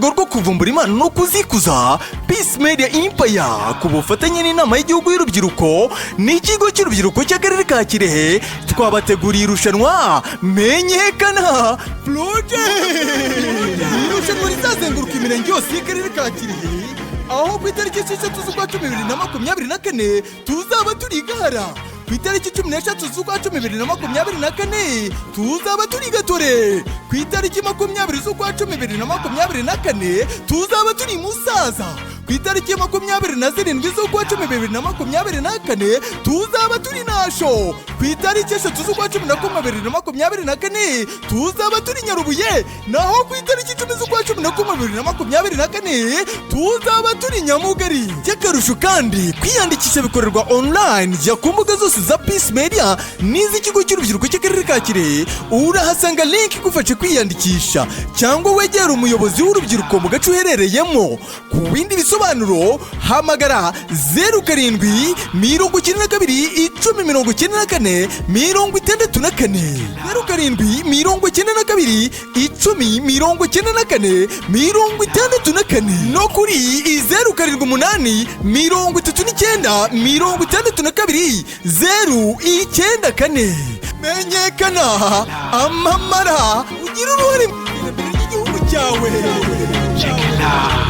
Rwego rwo kuvumbura impano no kuzikuza, Peace Media Empire ku bufatanye n'Inama y'Igihugu y'Urubyiruko n'ikigo cy'urubyiruko cy'Akarere ka Kirehe twabateguriye irushanwa Menyekana Project, irushanwa rizazenguruka imirenge yose y'Akarere ka Kirehe, aho ku itariki 6 z'ukwa 10 2024 tuzaba turi Igara, ku itariki 13 z'ukwa 10 2024 tuzaba turi Gatore, ku itariki 20 z'ukwa 10 2024 tuzaba turi Musaza, ku itariki 27 z'ukwa 10 2024 tuzaba turi Nasho, ku itariki 3 z'ukwa 11 2024 tuzaba turi Nyarubuye, naho ku itariki 10 z'ukwa 11 2024 tuzaba turi Nyamugari. By'akarusho kandi, kwiyandikisha bikorerwa online. Jya ku mbuga zose za Peace Media n'iz'ikigo cy'urubyiruko cy'Akarere ka Kirehe, urahasanga link igufasha kwiyandikisha, cyangwa wegera umuyobozi w'urubyiruko mu gace uherereyemo. Ku bindi bisobanuro hamagara 0792109464, 0792109464, no kuri 0783962094. Menyekana, amamara, ugire uruhare mu iterambere ry'igihugu cyawe. Check it out.